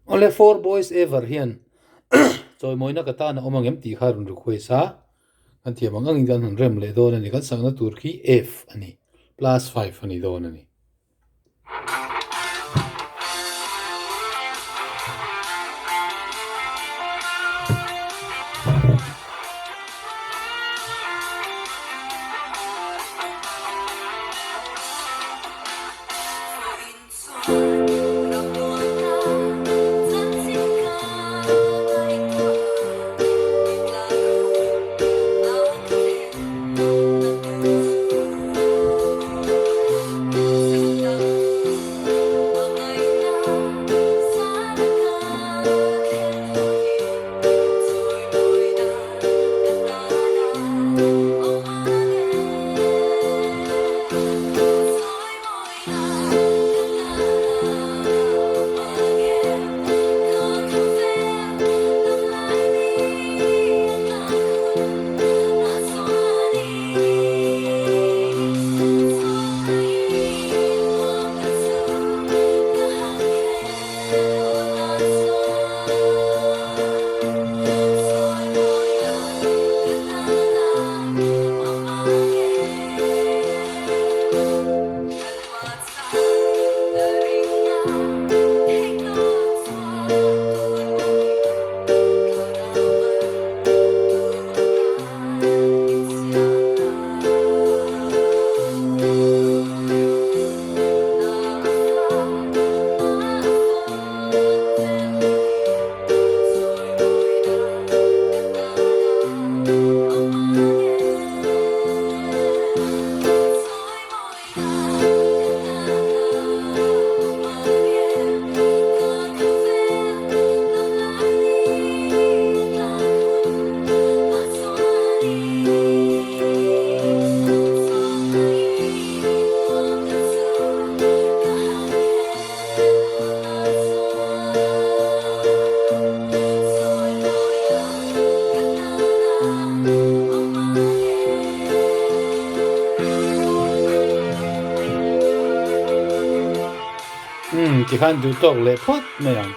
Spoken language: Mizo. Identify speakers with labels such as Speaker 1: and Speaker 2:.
Speaker 1: Awle Four Boys Ever hian chawimawina ka tan a awm ang em tih kha a rawn request a, kan thiam ang angin kan han rem leh dawn a ni. Kan sakna tur khi F a ni, plus 5 a ni dawn a ni. Umm tikhan duh tawk leh phawt mai ang.